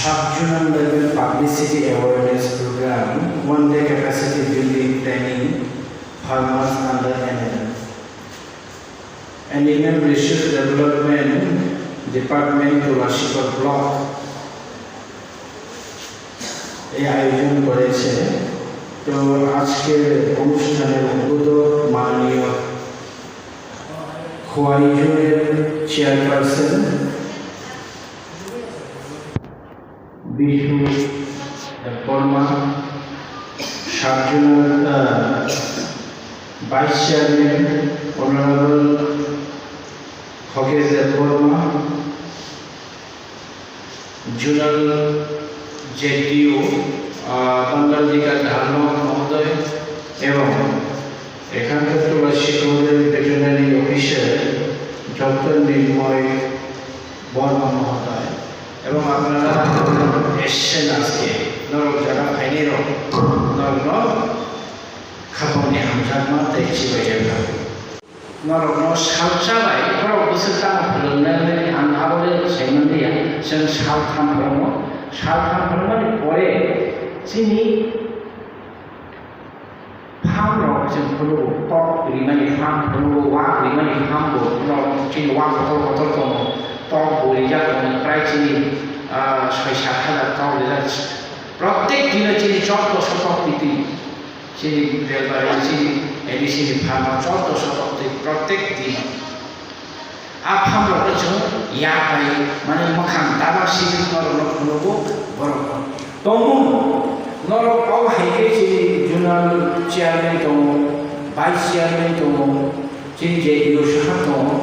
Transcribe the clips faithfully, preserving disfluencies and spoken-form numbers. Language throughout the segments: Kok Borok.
Sub-zonal level publicity awareness program, one day capacity building training, farmers under N L M. Animal Resource Development Department, Tulashikor Block এই আয়োজন করেছে। তো আজকের অনুষ্ঠানের উদ্বোধক মাননীয় খোয়াই জোনের চেয়ারপারসন বিশু দেববর্মা, সাব জোনাল, আহ, vice chairman honourable Khagesh Debbarma, জোনাল জেডিও, আহ, বাঙ্গালদিকা ধর্ম মহোদয় এবং এখানকার তুলাসী মহোদয় ভেটেরিনারি অফিসার ডক্টর নির্ময় বর্মা মহোদয় এবং আপনারা এসছেন আজকে, নরক যারা ফাইনি রক, নরক নরক খাপনে হামজাকমা তাই চিবাইয়া খাবে। Norokno salsa bai borok bwswk tamo phwrwngnai hwnwi ang aboni saimanliya, chwng saltham phwrwngo, saltham phwrwngmani pore chini farm rok chwng phunukgo, tok rimani farm phunukgo, wak rimani farm bo norok chini wak kotor kotor tongo, tok bo rijak tongo, prai chini, ah, soi sat hajar tok rijak, prottek dino chini chordo sotok twi twi. Chini belbari chini A D C ni pharma chordo sotok twi prottek din. A pharma rok chwng yak bai mane mwkhang daba sini norok no phunugo borok no. Tongmung norok o hai khe chini zonal chairman tongo, vice chairman tongo, chini J D O sahab tongo.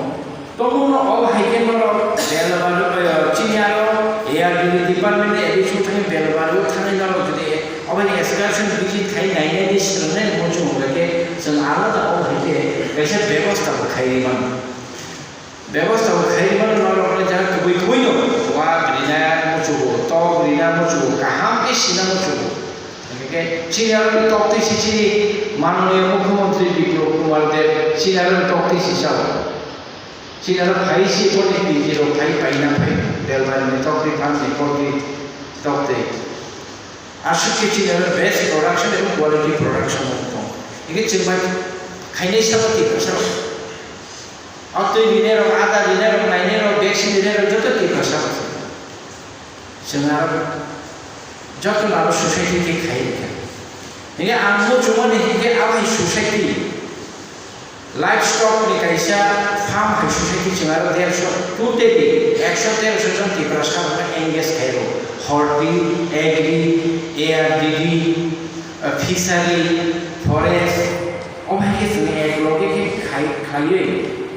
Tongmungno o hai khe norok belbari, eh, chini aro A R D department ni A D C thani belbari o thani norok jodi oboni excursion visit khai nainani swrwngnai muchung hwnkhe chwng alada o hai khe kaisa bebosta bo khai rwi mano. Bebosta bo khai rwi mano norok no jara kubui kubui no wa rina muchugo, tok rina muchugo, kaham khe sina muchugo. Hwnkhe chini aro tok twi si chini manoniya mukhyamantri Biplab Kumar Deb chini aro tok twi si sao. Chini aro phai si boni P G rok phai paina phai belbari ni tok twi phan ni tok twi tok twi. Aswk khe chini aro best production ebong quality production rok tong. Hingkhe chwng bai khainai sabo twi bwsa rok. O twi rinairok, ada rinairok, nainairok, vaccine rinairok joto Tiprasa rok. Chwng aro joto no aro society khe khai rikha. Hingkhe ang muchungmani hinkhe abo hai society, livestock ni kaisa farm hai society chwng aro dersho, totally ekso dersho jon Tiprasa rokno engage khai rw. Horti, agri, A R D D, fishery, forest, o hai khe chwng ek loge khe khai, khaiwi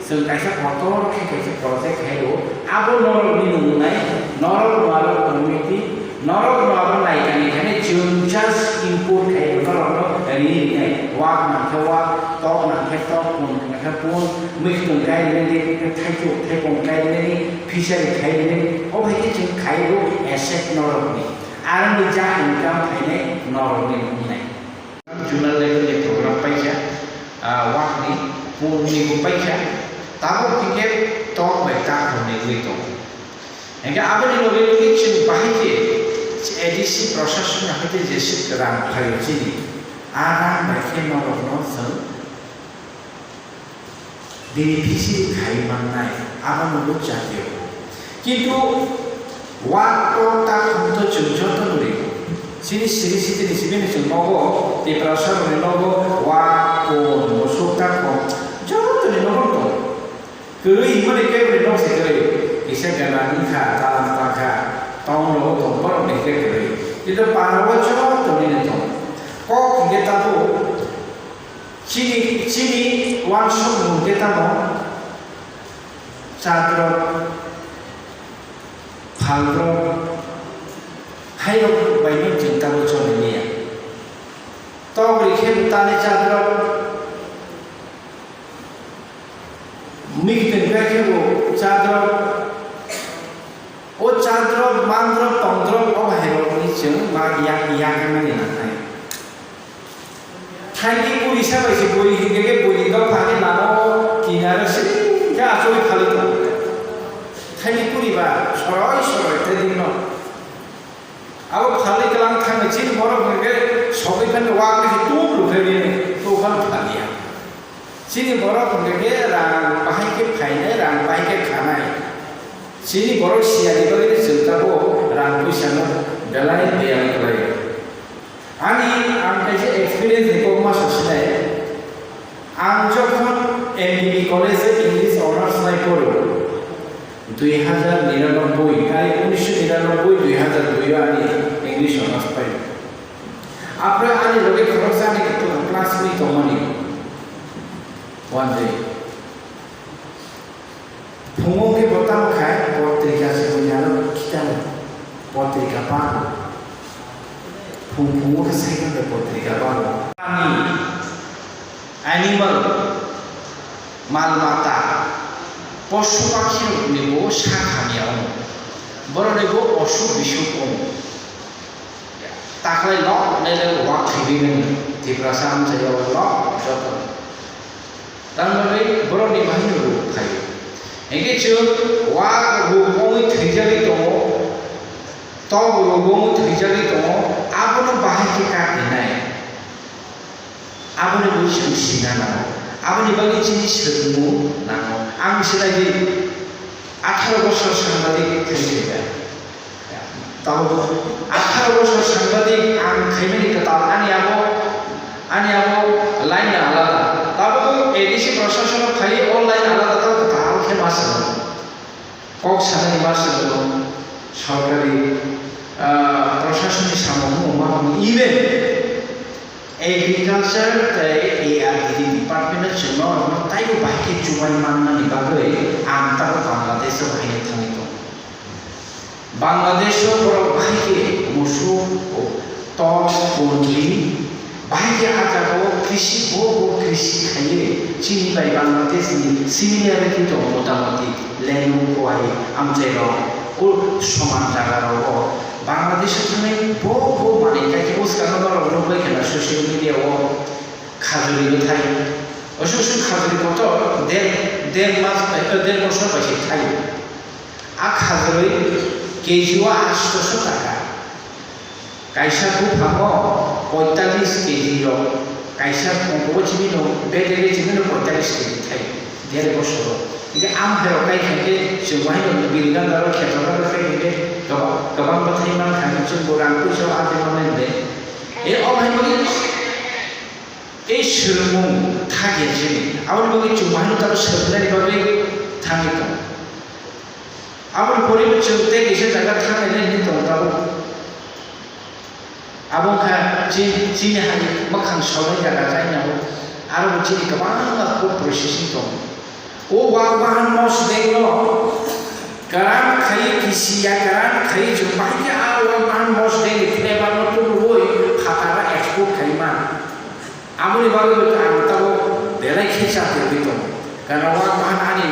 chwng kaisa kotor khe kaisa project khai rw, abo norokni nungnai, norok no abo committee, norok no abo naikani khe chwng just import khai rw, norok no ri rinai, wak nang khe wak, tok nang khe tok, pun nang khe pun, mui khwtwng kai rinai, thaichuk thaipung kai rinai, fishery khai rinai, o hai khe chwng khai rw, asset norokni, aroni ja income phainai norokni nungnai. Zonal level ni program paikha, ah, wakni, punni bo paikha, tabuk hinkhe tok bai takhorni wngwi tongo. Hinkhe aboni loge loge chwng bahai khe A D C proshasoni hai khe jeswk rang phaio chini, a rang bai khe norokno chwng beneficiary khai mannai, abono bo chatiyo. Kintu wak tok takhum to chwng joto no ringo. Chini siri sitini sibini chwng nogo, Tiprasa rokni nogo, wak, kon, musuk, takhum, jotoni nogo tong. Kwrwi himani kebri nok se kwrwi, kisa gana wngkha, talam tangkha, tong nogo tong, borok ni khe kwrwi. Kintu para o jotoni no tong. Kok hingke tabuk Chini, chini uansukmung khe tamo chadrop, phaldrop, hairok bai no chwng tamo choli liya. Tok rikhe bo tani chadrop, mikhtwng khe bo chadrop, o chadrop, mandrop, tongdrop, o hairokni chwng ma yak, yak wngmani nangnai. Thaini puri sa bai se bui hingke ke bui ni dopha ni lama o kinaro siri khe achugwi phali tongo. Thaini puri ba soroi soroi tei dino. Abo phalwi kwlang thangwi chini borok hwnkhe sogwi phano wak bai se tum rwkhe bini, to phano phalia. Chini borok hwnkhe khe rang bahai khe phainai, rang bahai khe khanai. Chini borok siyani bagwi chwng tabuk rang puisano belai beyang khlaio. Ani ang kaisa experience ni kokma sasinai. Ang jokhon M B B college o English honours nai poro, dui hazar niranobboi, tai unisho niranobboi, dui hazar dui o ani English honours pai. Apre ani loge khoroksa ani classmate tongmani. One day. Phungo khe bo tamo khai potrika se bunyano khitano, potrika pano. Phung phungo khe cycle de potrika pano. Ani animal, mal mata, posu pakhi rokni bo sa hamya ono. Boroni bo osuk bisuk ono. Taklai lok nai le wak khibi mani Tiprasa amchai o lok joto. Tamoni borokni bahai no ruk phaio. Hinkhe chwng wak ruk wngwi thwijagwi tongo, tok ruk wngwi thwijagwi tongo, abono bahai khe katinai. Aboni bagwi chwng sina nango. Aboni bagwi chini swrwngmung nango. Ang sinai di atharo bosor sangbadik thai thaibai. Tabuk atharo bosor sangbadik ang khaimani kwtal ani abo, ani abo line na alada. Tabuk A D C prashasono phai o line alada tamo kwtal khe ma swngo. Kok sanani ma swngo sorkari, ah, prashasoni samung ma even agriculture tei A R D D department no chwngno taibo bahai khe chubai mannani bagwi ang tabuk Bangladesh o bahai thangwi tongo. Bangladesh o borok bahai khe musuk, tok, poultry, bahai khe ah jaga o krisi, bo bo krisi khaiwi chini bai Bangladesh ni similarity tongo motamoti lenu kuai amchai rok o soman jaga rogo Bangladesh o thangwi bo bo manwi kha khe bwskang no norok nukbai khe na social media o khajuri bwthai osuk osuk khajuri kotor der der mas bai der bosor bai se thaio. A khajurwi K G o astoso taka. Kaisa buphango poitalis K G rok, kaisa pungkugo chini no bedege chini no poitalis K G thai, der bosoro. Hingke am hai rok kai khe chwng wahino biri ganda rok kheto ganda rok kai khe gabang gabang bwthai man kha chwng bo rang puisa o ate manai de. E o hai mani. Tei swrwngmung thang ya chini. Aboni bagwi chwng bahino tabuk swrwngnani bagwi thangwi tongo. Aboni poribo chwng tei kisa jaga thangnaini hinwi tongo tabuk. Abo wngkha chi-, chini hai mwkhang solnai jaga chainao. Aro bo chini kwbangma food processing tongo. O wak bahan mosdeng no karan khai kisi ya karan khai chwng bahai khe a wak bahan mosdeng ni flavor no tubuwi phataro export khai man. Aboni bagwi bo ang tabuk belai khe cha tongwi tongo. Karon wak bahan ani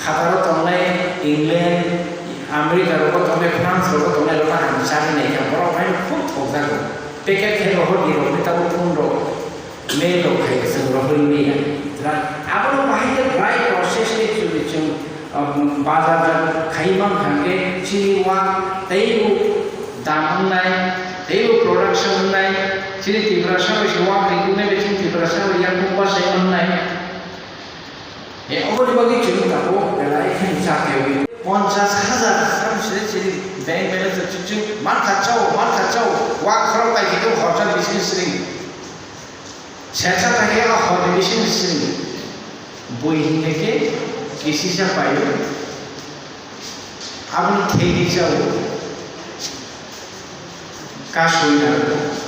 phataro tongnai England, America rogo tongnai, France rogo tongnai rok ang chari nai kha borok bai khub thokjago. Packet khe rohor di rok ni tabuk phone rok. Mail rok khai chwng rohorwi maya. Dra-, abono bahai khe dry process ni chwngwi chwng, um, bazar jat khai mankha hwnkhe chini wak teibo dam wngnai, teibo production wngnai, chini Tiprasa bai se wak rikuknai bai chini Tiprasa bai yakung bachai mannai. E, oboni bagwi chwng tabuk belai kheno cha tongwi. Ponchas hajar sam se chini bank balance chwng chwng mankha chao, mankha chao, wak khorok bai khe horjak bising sring. Sersa ta khe a horni bising sring. Bui hinkhe khe kisisa paio. Aboni thengwi chao. Kasui nango.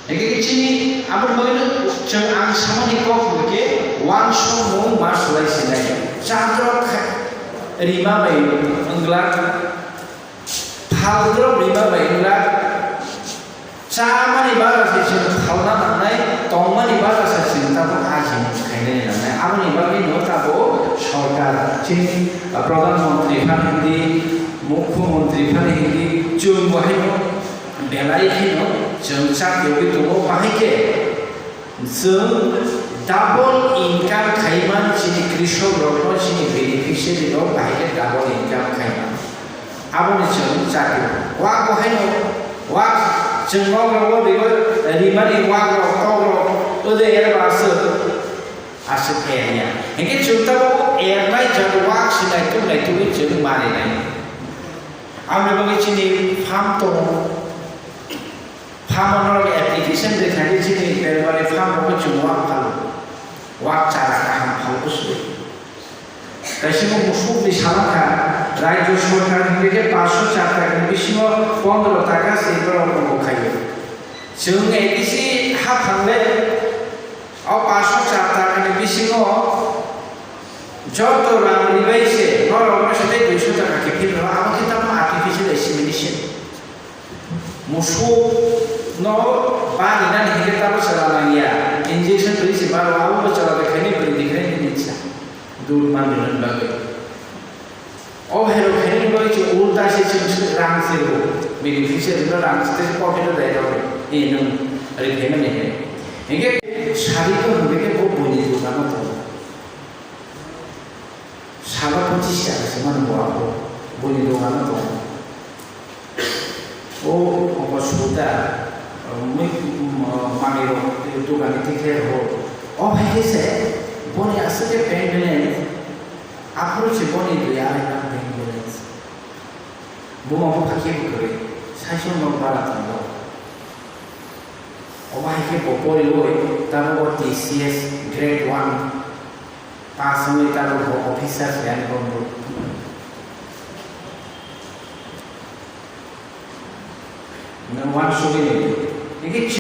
Eke chini aboni bagwino chwng ang samani kok hwnkhe wansukmung ma swlai sinai. Chadrok kha-, rima bai wngla, phaldrok rima bai wngla, chamani bagwi se chwng phalna nangnai, tongmani bagwi se chwng tabuk ajimung khainani nangnai. Aboni bagwino tabuk sorkar chini, ah, Pradhan Mantri phano hindi, Mukhyamantri phano hindi, chwng bo haino belai kheno chwng cha tongwi tongo, bahai khe chwng Double income khaiman chini krishok rokno, chini beneficiary rok bahai khe double income khaiman. Aboni chwng chakri. Wak bo haino, wak chwng nok rogo rigo rimani wak rok tok rok ode er ba aswk, aswk er ya. Hinkhe chwng tabuk ernai jat wak sinai tuk nai tugwi chwng mari nai. Aboni bagwi chini farm tongo. Farm o norok application rwkha khe chini Belbari farm o khe chwng wak phalo. Wak chara kaham phalo bwswk. Kaisa bo musuk ni sala kha, Rajya Sorkar hinkhe khe paanch sho char taka ni bisingo pondro taka se borok rok khaio. Chwng A D C haphang le o paanch sho char taka ni bisingo joto rang ribai se norok no se tei dui sho taka kiphil rw, abo khe tamo artificial insemination. Musuk no bani nani hinkhe tamo chwla nangya. Injection twi se baro abo bo chwla bai khaini bwrwi ni khaini hinwi cha. Dud man rwna bagwi. O hero khaini bagwi se ulta se chwng se rang se rw. Bini khe se rw rang se pocket o dai rw. E nwng rw khaimani hai. Hinkhe sari ko hinkhe bo boni dukano tongo. Salo pochis taka se mano bo abo, boni dogano tongo. O, obo suda, mui, manwi rok dogani tikhe rw. O hai khe se, boni aswk khe bank balance, aphuru se boni dui arai na bank balance. Buma bupha khe bwkhe, saichung nok bara tongo. Obo hai khe bo poriwi, tabuk o T C S grade one pass wngwi tabuk bo officer se ani bo bwrwi. Nwng uansugwi nai di. Hinkhe